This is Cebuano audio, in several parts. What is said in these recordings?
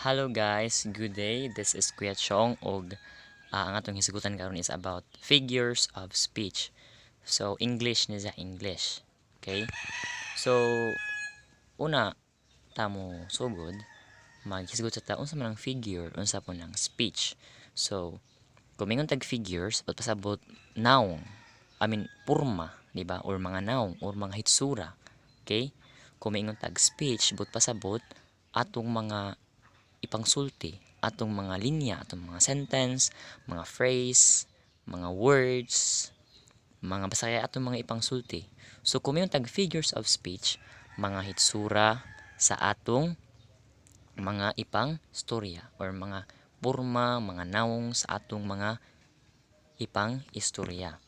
Hello guys, good day. This is Kuya Chong og ang atong hisgutan karon is about figures of speech. So English ni sa English. Okay? So una ta mo sugod, maghisgot sa ta unsa man ang figure, unsa po nang speech. So kung mingon tag figures, buot pasabot noun. I mean porma, di ba? Or mga noun or mga hitsura. Okay? Kung mingon tag speech, buot pasabot atong mga ipangsulti, atong mga linya, atong mga sentence, mga phrase, mga words, mga basta kaya atong mga ipangsulti. So kung mingon tag figures of speech, mga hitsura sa atong mga ipang storya or mga porma, mga nawong sa atong mga ipang istorya.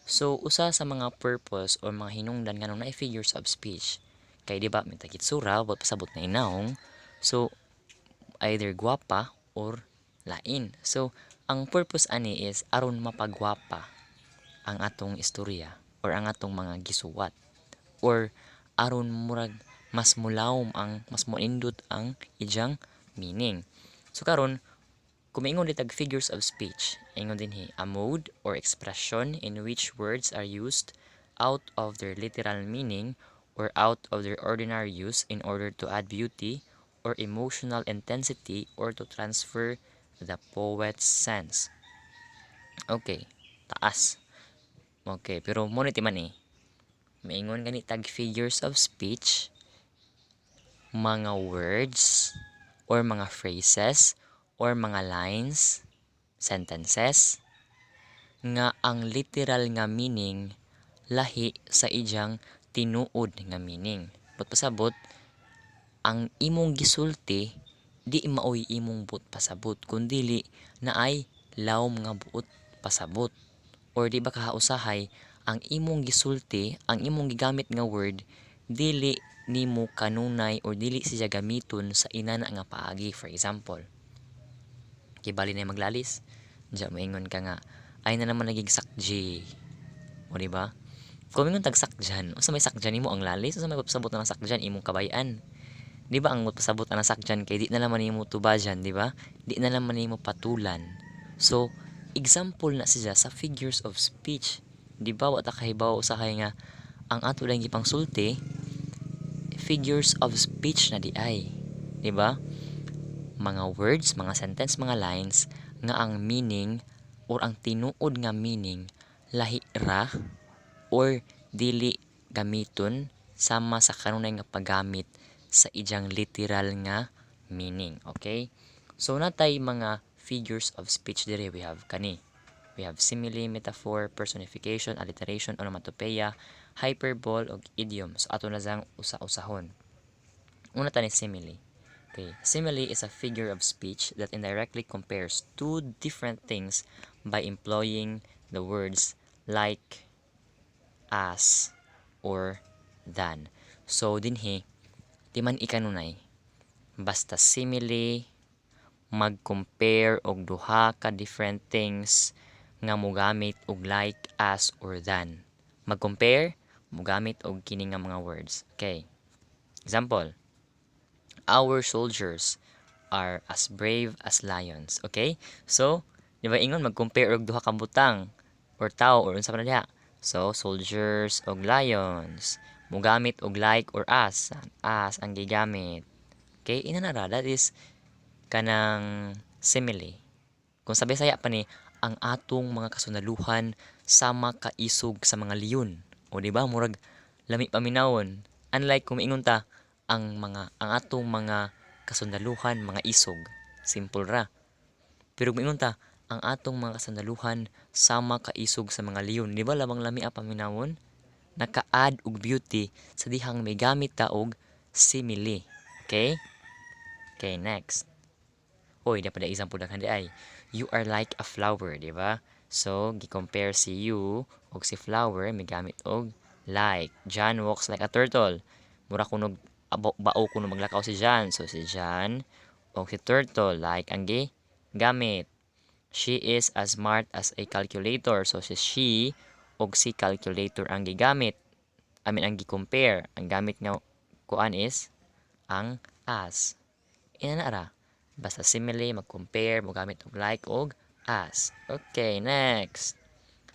So usa sa mga purpose or mga hinungdan nganong naay figures of speech kay di ba may tag hitsura, buot pasabot na nawong. So either gwapa or lain. So ang purpose ani is aron mapagwapa ang atong istorya or ang atong mga gisuwat or aron murag mas mulawom ang mas moindot ang iyang meaning. So karon kung maingon tag figures of speech, ingon dinhi, a mode or expression in which words are used out of their literal meaning or out of their ordinary use in order to add beauty or emotional intensity or to transfer the poet's sense. Okay, taas. Okay, pero mo ni man eh. Maingon gani tag figures of speech, mga words or mga phrases or mga lines, sentences nga ang literal nga meaning lahi sa iyang tinuod nga meaning. Buot pasabot, ang imong gisulti di maoy imong buot pasabot kundili naay lawom nga buot pasabot, or di ba kahausahay ang imong gisulti, ang imong gigamit nga word, dili nimo kanunay or dili siya gamiton sa inana nga paagi. For example, kibali na maglalis diya, moingon ka nga, "Ay na naman naging sakji." O di ba, kung ingon tag sakjan, unsa may sakjan nimo ang lalis? Unsa may pasabot na sakjan imong kabayan? Di ba ang pasabot na sakjan kay di na naman nimo tubajan, di ba? Di na naman nimo patulan. So example na siya sa figures of speech. Di ba wa ta kahibaw usahay nga ang ato lang gipangsulti figures of speech na di ay, di ba? Mga words, mga sentence, mga lines nga ang meaning or ang tinuod nga meaning lahi ra or dili gamiton sama sa kanunay nga paggamit sa iyang literal nga meaning. Okay? So natay mga figures of speech dire. We have kani. We have simile, metaphor, personification, alliteration, onomatopoeia, hyperbole ug idiom. So ato na sang usa-usahon. Una ta ni simile. Okay, simile is a figure of speech that indirectly compares two different things by employing the words like, as, or than. So dinhi di man ikanunay. Basta simile, mag-compare og duha ka different things nga mogamit og like, as, or than. Mag-compare, mogamit og kini nga mga words. Okay. Example, our soldiers are as brave as lions. Okay? So, di ba ingon mag-compare og duha ka butang or tao or unsa pa na diha. So, soldiers og lions. Mogamit og like or as. As ang gigamit. Okay, ina na ra, that is kanang simile. Kung sa Bisaya pa ni, ang atong mga kasundaluhan sama kaisog sa mga leon. O di ba murag lami paminawon. Unlike kung miingon ta ang atong mga kasundaluhan mga isog. Simple ra. Pero kung miingon ta ang atong mga kasundaluhan sama kaisog sa mga leon, di ba labang lami ang paminawon? Naka-add og beauty sa dihang may gamit ta og simile. Okay? Okay, next. Oy, dapat example daghan di ay. You are like a flower, di ba? So, gi-compare si you og si flower, may gamit og like. John walks like a turtle. Mura kunog bao kuno maglakaw si John. So, si John og si turtle, like ang gamit. She is as smart as a calculator. So, si she og si calculator ang gigamit. I mean, ang gi-compare. Ang gamit nga kuan is ang as. Ina na ra. Basta simile, mag-compare, mogamit og like og as. Okay, next.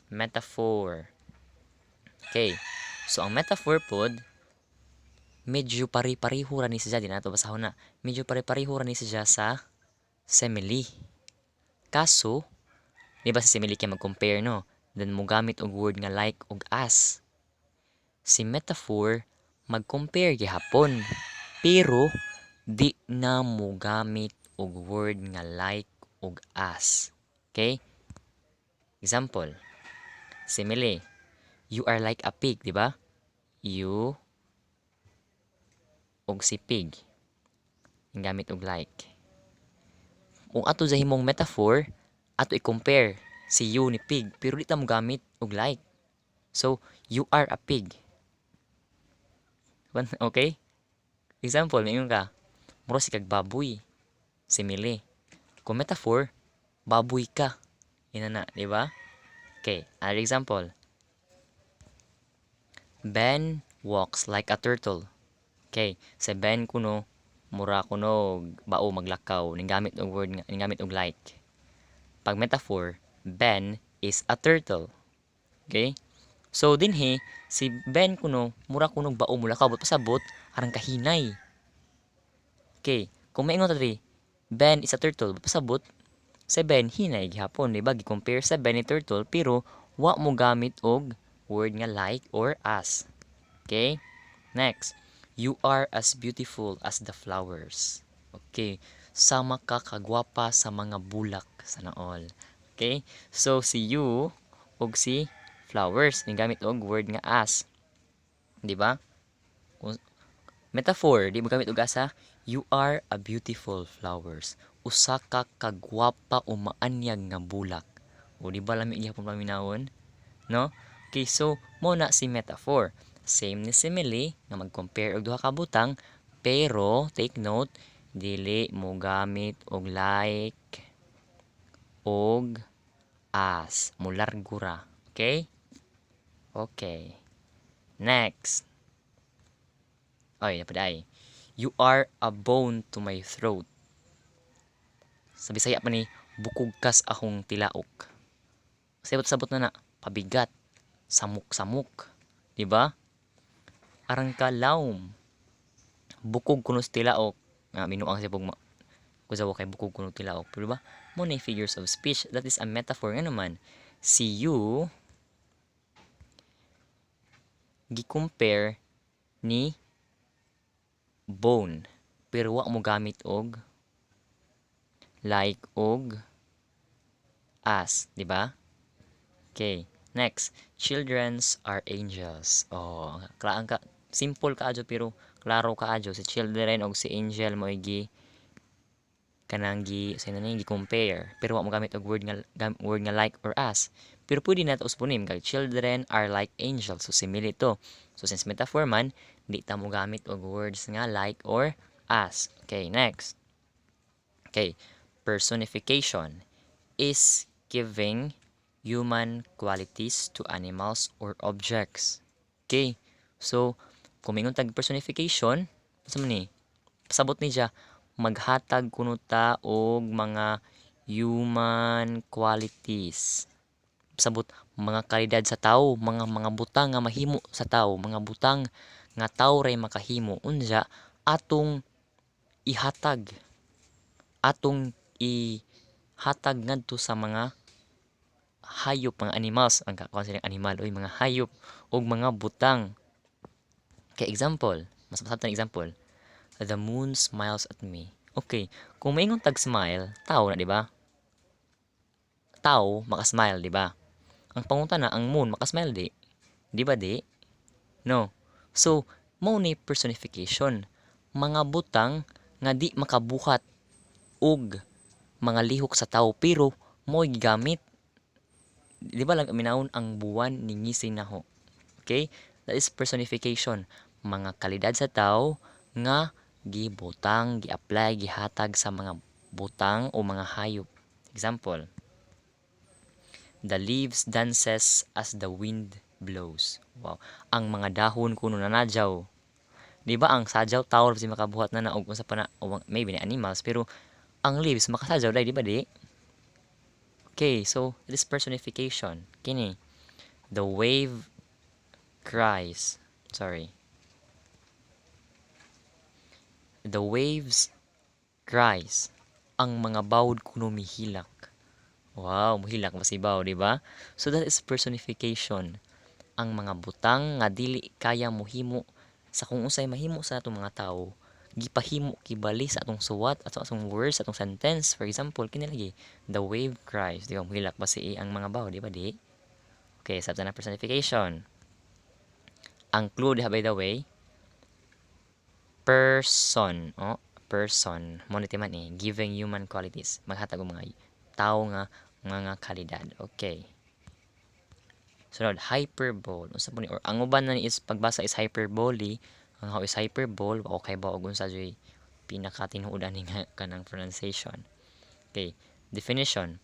Metaphor. Okay. So, ang metaphor pod, medyo pari-pariho ra ni siya, di nato basahon na. Medyo pari-pariho ra ni siya sa simile. Kaso, di ba sa simile kay mag-compare, no? Then mogamit og word nga like og as. Si metaphor, mag-compare gihapon. Pero, di na mogamit og word nga like og as. Okay? Example. Simile. You are like a pig, di ba? You og si pig. Ang gamit og like. Kung ato sa himong metaphor, ato i-compare si you ni pig, pero di ta mo gamit og like. So, you are a pig. Okay? Example, maingon ka, mura si kag baboy. Simile. Kung metaphor, baboy ka. Ina na, di ba? Okay, another example. Ben walks like a turtle. Okay, si Ben kuno mura kuno bao maglakaw ning gamit og word nga ning gamit og like. Pag metaphor, Ben is a turtle. Okay? So dinhi si Ben kuno mura kuno bao mulakaw, but pasabot arang kahinay. Okay, kung maingon ta diri, Ben is a turtle, pasabot si Ben hinay gihapon, di ba? Gi-compare sa Ben ni turtle pero wa mo gamit og word nga like or as. Okay? Next, you are as beautiful as the flowers. Okay, sama ka kagwapa sa mga bulak, sana all. Okay? So si you ug si flowers ning gamit og word nga as. Di ba? Kung metaphor, di mo gamit og as ha? You are a beautiful flowers. Usa ka kagwapa o maanyag nga bulak. O di ba lami gihapon paminawon? No? Okay, so mo na si metaphor. Same ni simile nga mag-compare og duha ka butang, pero take note, dili mo gamit og like og as, mulargo ra. Okay? Okay. Next. Oy, napaday. You are a bone to my throat. Sa Bisaya pa ni, bukog kas akong tilaok. Sabot-sabot na na, pabigat, samok-samok. Di ba? Arang ka lawm. Bukog kuno sa tilaok. Nga binuang siya pug kusawa kay bukog kuno tilaok. Pero ba? Mo na figures of speech. That is a metaphor nga naman. Si you gi-compare ni bone pero wa mo gamit og like og as, di ba? Okay, next, childrens are angels. Oh, klaan ka, simple kaayo pero klaro kaayo si children og si angel mo gi kanang gi sa ni gi compare pero wa mo gamit og word nga like or as. Pero pwede na to usbonim kag children are like angels, so simile to. So since metaphor man, di ta mo gamit og words nga like or as. Okay, next. Okay, personification is giving human qualities to animals or objects. Okay, so kung mingon tag personification, unsa man ni? Pasabot ni siya maghatag kuno ta og mga human qualities. Pasabot mga kalidad sa tawo, mga butang nga mahimo sa tawo, mga butang nga tawo ray makahimo unsa atong ihatag ngadto sa mga hayop, mga animals, ang kakuan silang animal oy, mga hayop ug mga butang. Kay example, mas masabtan example, the moon smiles at me. Okay, kung maingon tag smile, tao na, di ba? Tao maka-smile, di ba? Ang pangutana, ang moon maka-smile di? Di ba di? No. So, mao ni personification. Mga butang nga di makabuhat og mga lihok sa tao pero mo'y gigamit. Di ba lang minawon ang buwan ni ngisi naho. Okay? That is personification. Mga kalidad sa tao nga gibutang, gi-apply, gihatag sa mga butang o mga hayop. Example, the leaves dances as the wind blows. Wow. Ang mga dahon kuno nanadyaw. Di ba ang sadyaw tao ra si makabuhat na na og unsa pa na o maybe ni animals pero Ang leaves makasadjaw dai, di ba di? Okay, so this personification kini, the wave cries. Sorry. The waves cries. Ang mga bawod kuno mihilak. Wow, muhilak ba si baw, di ba? So that is personification. Ang mga butang nga dili kaya mohimo sa kung unsay mahimo sa atong mga tawo, gipahimo kibali sa atong suwat, at atong words, atong sentence. For example, kini lagi, the wave cries. Di ba muhilak ba si ang mga baw, di ba di? Okay, sabta na personification. Ang clue diha, by the way, person, oh, person, mo ni man eh, giving human qualities, maghatag og mga tao nga mga kalidad. Okay. Sunod, hyperbole. Unsa po ni or ang uban na ni is pagbasa is hyperbole, ang ako is hyperbole, okay ba og unsa juy pinakatinuod ani nga kanang pronunciation. Okay, definition.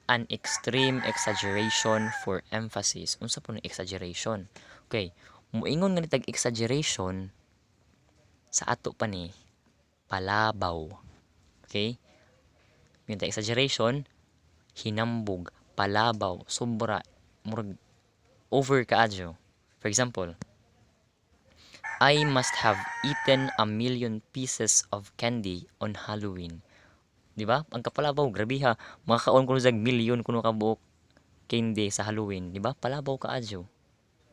An extreme exaggeration for emphasis. Unsa po ni exaggeration? Okay, muingon nga nitag exaggeration sa ato pa ni palabaw. Okay? Yung exaggeration, hinambog, palabaw, sobra, murag over kaadyo. For example, "I must have eaten a million pieces of candy on Halloween." Di ba? Ang kapalabaw, grabe ha. Makakaon kuno sa million kuno ka buok candy sa Halloween, di ba? Palabaw kaadyo.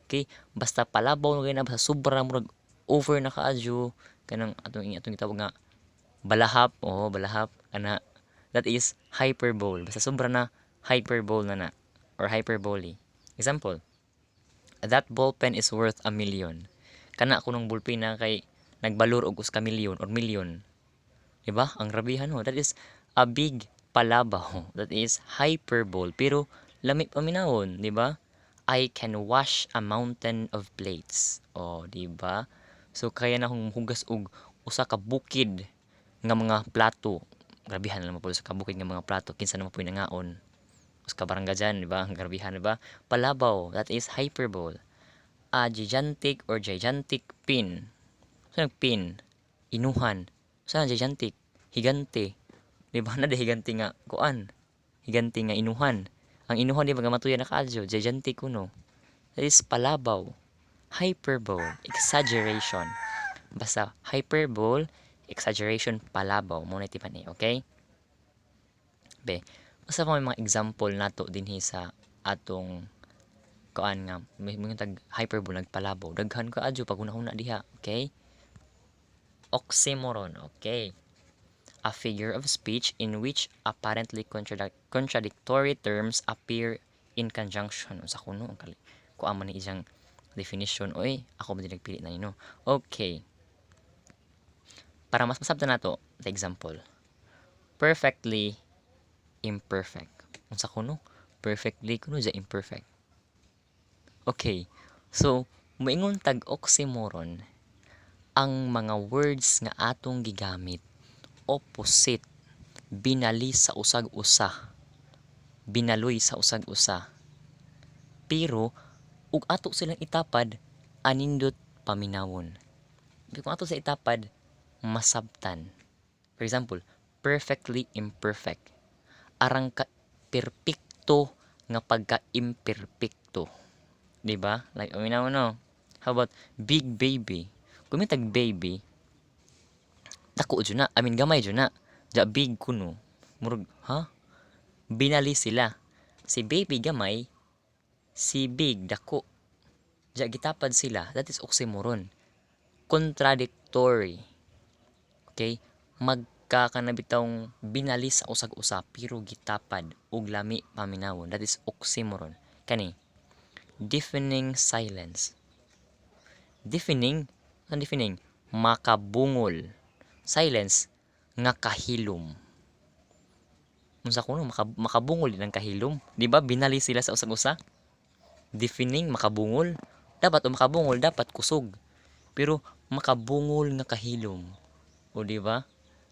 Okay? Basta palabaw na basta sobra, murag over na kaadyo kanang atong gitawag nga balahap, oh, balahap ana, that is hyperbole. Basta sobra na, hyperbole na na or hyperbole. Example, "That ballpen is worth a million." Kana kunong ballpen na kay nagbalor og usa ka milyon or milyon. Di ba? Ang grabihan no. That is a big palabaw. That is hyperbole. Pero lami paminawon, di ba? "I can wash a mountain of plates." Oh, di ba? So kaya na akong hugas og usa ka bukid nga mga plato. Grabihan naman po sa kabukid nga mga plato, kinsa naman po nangaon? Usa ka barangay dyan, di ba? Ang grabihan, di ba? Palabaw, that is hyperbole. A gigantic or gigantic pin. So, pin, inuhan. Sa gigantic, higante. Di ba na higante nga kuan? Higante nga inuhan. Ang inuhan, di ba nga matuya na kaadyo, gigantic kuno. That is palabaw. Hyperbole, exaggeration. Basta hyperbole, exaggeration, palabaw. Mo na tipan eh, okay? Be, basta pa may mga example nato dinhi sa atong kuan nga may mga tag hyperbole, nagpalabaw. Daghan ka adyo pag huna-huna diha, okay? Oxymoron, okay? A figure of speech in which apparently contradictory terms appear in conjunction. Unsa kuno ang kali kuan man ni iyang definition, oy? Ako ba din nagpili na nino? Okay. Para mas masabtan nato, the example. Perfectly imperfect. Unsa kuno? Perfectly kuno ja imperfect. Okay. So, moingon tag oxymoron, ang mga words nga atong gigamit opposite, binali sa usag usa, binaloy sa usag usa, pero ug ato silang itapad, anindot paminawon. Kung ato sa itapad, masabtan. For example, perfectly imperfect, arang ka perpekto nga pagka imperpekto, di ba? Like paminawon, no? How about big baby? Kung may tag baby, dako jud na, I mean, gamay jud na. Ja big kuno, murag ha, binali sila. Si baby gamay, si big dako. Ja gitapad sila, that is oxymoron, contradictory. Okay, magkakanabitawng binali sa usag usa pero gitapad og lami paminawon, that is oxymoron. Kani, deafening silence. Deafening, ang deafening, makabungol. Silence nga kahilom. Unsa kuno makabungol din ang kahilom, di ba? Binali sila sa usag usa. Deafening, makabungol. Dapat o makabungol dapat kusog, pero makabungol nga kahilom. O di ba?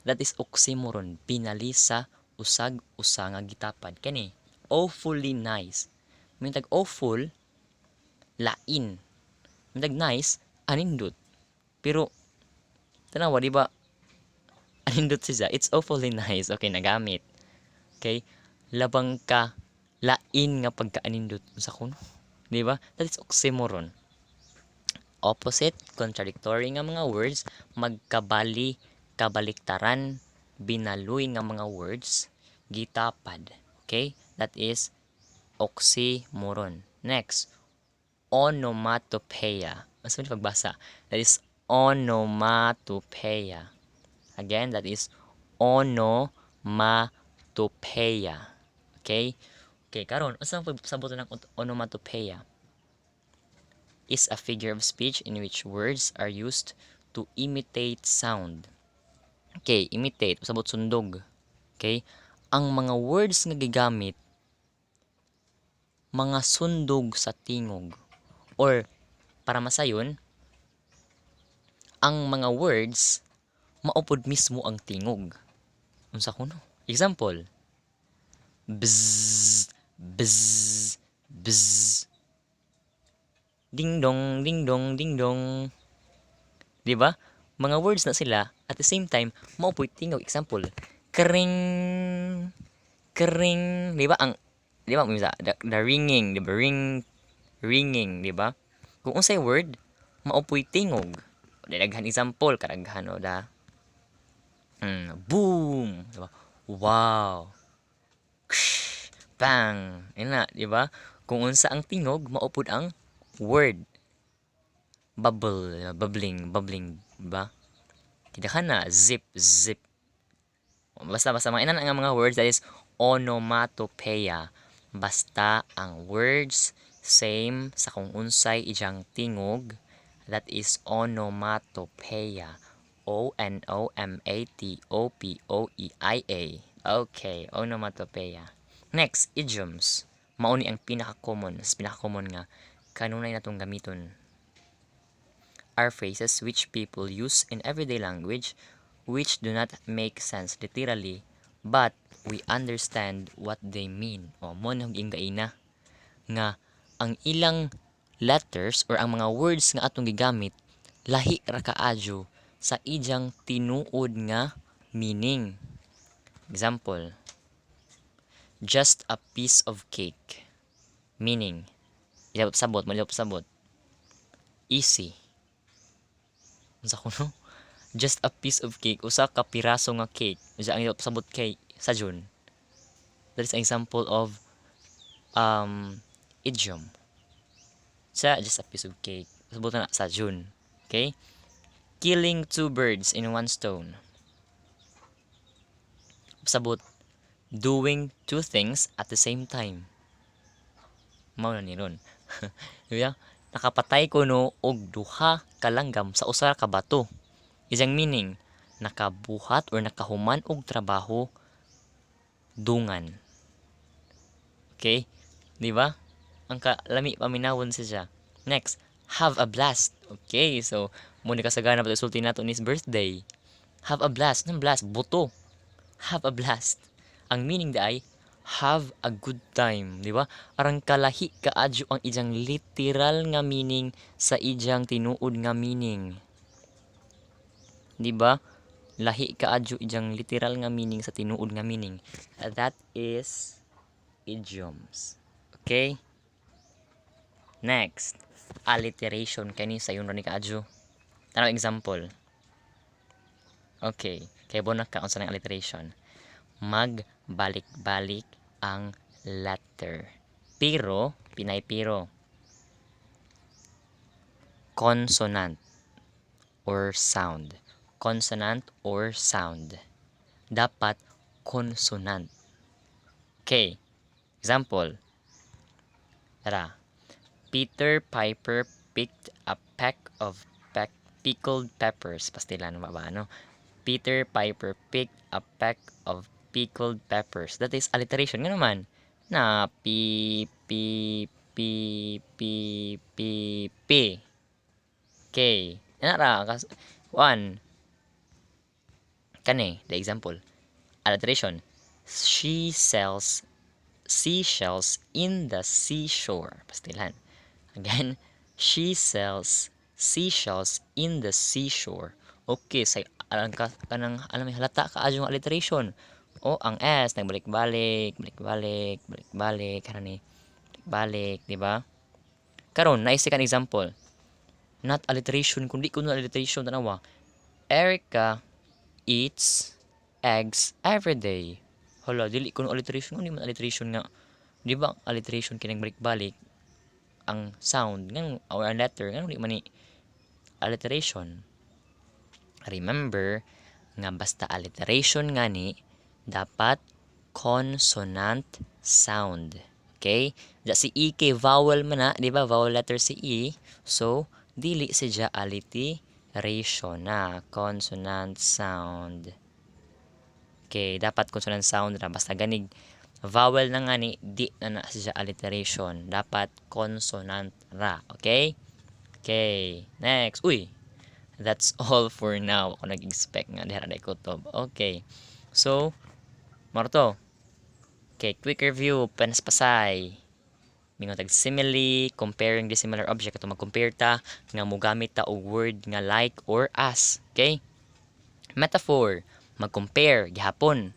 That is oxymoron, binali sa usag usa nga gitapad. Kani, awfully nice. Mintag awful, lain. Mintag nice, anindot. Pero tanawa, di ba? Anindot siya. It's awfully nice. Okay, nagamit. Okay? Labang ka lain nga pagkaanindot sa kuno. Di ba? That is oxymoron. Opposite, contradictory nga mga words, magkabali, kabaliktaran, binaloy nga mga words, gitapad. Okay? That is oxymoron. Next, onomatopoeia. Asa man pagbasa? That is onomatopoeia. Again, that is onomatopoeia. Okay? Okay, karon unsa ang pagsabot ng onomatopoeia? Is a figure of speech in which words are used to imitate sound. Okay, imitate, sabot sundog. Okay? Ang mga words nga gigamit mga sundog sa tingog or para masayon ang mga words mao pud mismo ang tingog. Unsa kuno? Example. Bzz, bzz, bzz. Ding dong, ding dong, ding dong. Di ba? Mga words na sila at the same time mao po'y tingog. Example, kring kring, di ba? Ang di ba misa the ringing, di ba? Ring ringing, di ba? Kung unsay word mao po'y tingog. Daghan example, kadaghan o da. Boom, di ba? Wow. Ksh, bang. Ina, di ba? Kung unsa ang tingog, mao pud ang word. Bubble, bubbling, bubbling, di ba? Kidaghan na, zip, zip. Basta basta mga ina nga mga words, that is onomatopoeia. Basta ang words same sa kung unsay ijang tingog, that is onomatopoeia. O N O M A T O P O E I A. Okay, onomatopoeia. Next, idioms. Mao ni ang pinaka-common, mas pinaka-common nga kanunay natong gamiton. Are phrases which people use in everyday language which do not make sense literally, but we understand what they mean. O mao na gaina nga ang ilang letters or ang mga words nga atong gigamit lahi ra kaadyo sa ijang tinuod nga meaning. Example, just a piece of cake. Meaning, ilabot sabot, malibot sabot. Easy. Unsa kuno? Just a piece of cake, usa ka piraso nga cake. Unsa ang ilabot sabot kay sa June. That is an example of idiom. Sa just a piece of cake. Sabot na sa June. Okay? Killing two birds in one stone. Sabot, doing two things at the same time. Mao na ni ron. Diba? Nakapatay ko no og duha ka langgam sa usa ka bato. Isang meaning, nakabuhat or nakahuman og trabaho dungan. Okay? Di ba? Ang kalami paminawon siya. Next, have a blast. Okay, so mao ni kasagana pa sulti nato ni birthday. Have a blast. Nang blast? Buto. Have a blast. Ang meaning diay, have a good time, di ba? Arang kalahi kaadyo ang ijang literal nga meaning sa ijang tinuod nga meaning. Di ba? Lahi kaadyo ijang literal nga meaning sa tinuod nga meaning. That is idioms. Okay? Next, alliteration kani sayon ra ni kaadyo. Tanaw example. Okay, kay na ka unsa nang alliteration. Magbalik-balik ang letter. Pero, pinay pero. Consonant or sound. Consonant or sound. Dapat consonant. Okay. Example. Tara. Peter Piper picked a peck of pickled peppers. Pastilan ba ba, ano? Peter Piper picked a peck of pickled peppers. That is alliteration. Nga naman. Na P P P P P P K. Ana ra kas one. Kani, the example. Alliteration. She sells seashells in the seashore. Pastilan. Again, she sells seashells in the seashore. Okay, say Alang ka kanang alam halata kaayo nga alliteration. O ang S nagbalik-balik, balik-balik, balik-balik karon ni balik, di ba? Karon naay second example. Not alliteration kundi kuno alliteration, tanawa. Erica eats eggs every day. Hala, dili kuno alliteration, hindi man alliteration nga. Di ba alliteration kining balik-balik ang sound ngan or ang letter, ngano di man ni alliteration? Remember nga basta alliteration ngani dapat consonant sound. Okay? Da si E kay vowel man na, di ba? Vowel letter si E. So, dili siya alliteration na, consonant sound. Okay, dapat consonant sound ra, basta ganig vowel na ngani, di na na siya alliteration. Dapat consonant ra. Okay? Okay, next. Uy, that's all for now. Ako nag-expect nga diha na kutob. Okay. So, mao to. Okay, quick review, panaspasay. Mingon tag simile, comparing dissimilar object, ato mag-compare ta nga mogamit ta og word nga "like" or "as". Okay? Metaphor, mag-compare gihapon.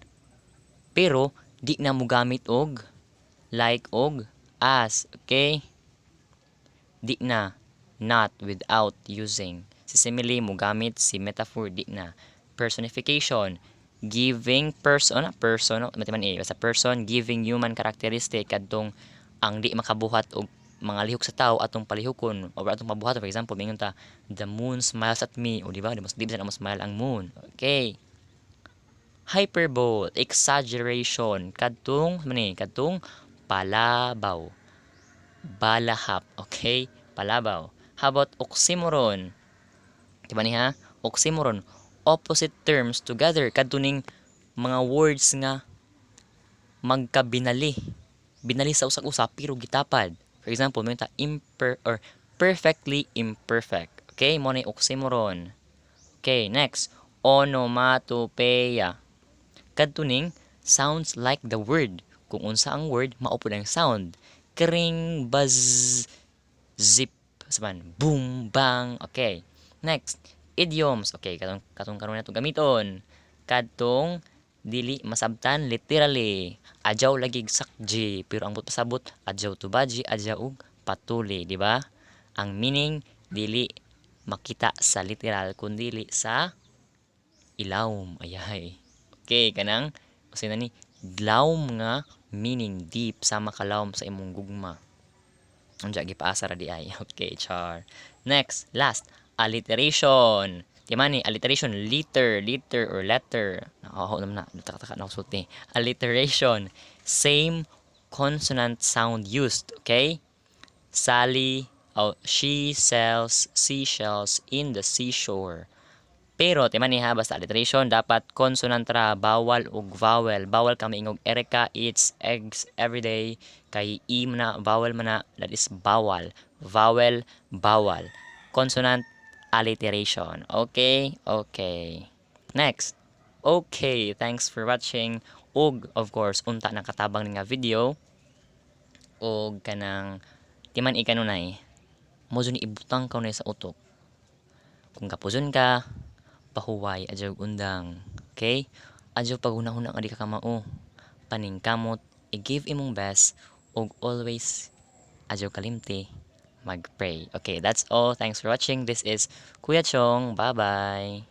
Pero di na mogamit og "like" og "as", okay? Di na, not, without using. Si simile mogamit, si metaphor di na. Personification, giving person, person, matiman eh, basta person, giving human characteristic, kadtong ang di makabuhat og mga lihok sa tao atong palihukon o atong pabuhat. For example, mingon ta, "The moon smiles at me." O di ba, di mas di bisan mo smile ang moon. Okay, hyperbole, exaggeration, kadtong mani, kadtong palabaw, balahap. Okay, palabaw. How about oxymoron? Di ba ni ha, oxymoron, opposite terms together, kadto ning mga words nga magkabinali binali sa usag-usa pero gitapad. For example, may ta imper or perfectly imperfect. Okay, mo ni oxymoron. Okay, next, onomatopoeia. Kadto ning sounds like the word. Kung unsa ang word, mao pud ang sound. Kring, buzz, zip, saban, boom, bang. Okay. Next, idioms. Okay, katong karon nato gamiton. Kadtong dili masabtan literally. Adyaw lagi sakji, pero ang pasabot adyaw tubaji, adyaw og patuli, di ba? Ang meaning dili makita sa literal kundili sa ilawom. Ayay. Okay, kanang usa na ni lawom nga meaning, deep sama kalawom sa imong gugma. Unsa gipaasa ra di ay. Okay, char. Next, last, alliteration. Di man ni alliteration, liter, liter or letter. Nakaho naman na, taka na sulti. Alliteration, same consonant sound used, okay? Sally, oh, she sells seashells in the seashore. Pero, ti man ni ha, basta alliteration, dapat consonant ra, bawal og vowel. Bawal ka maingog "Erica eats eggs every day" kay E man na, vowel man na, that is bawal. Vowel, bawal. Consonant, alliteration. Okay? Okay. Next. Okay, thanks for watching. Ug, of course, unta nakatabang ni nga video. Og kanang, di man ikanunay, mo ni ibutang ka sa utok. Kung kapuson ka, pahuway, adyaw undang. Okay? Adyaw paghuna-huna nga di ka kamao. Paningkamot, i-give imong best, ug always adyaw kalimti mag-pray. Okay, that's all. Thanks for watching. This is Kuya Chong. Bye-bye.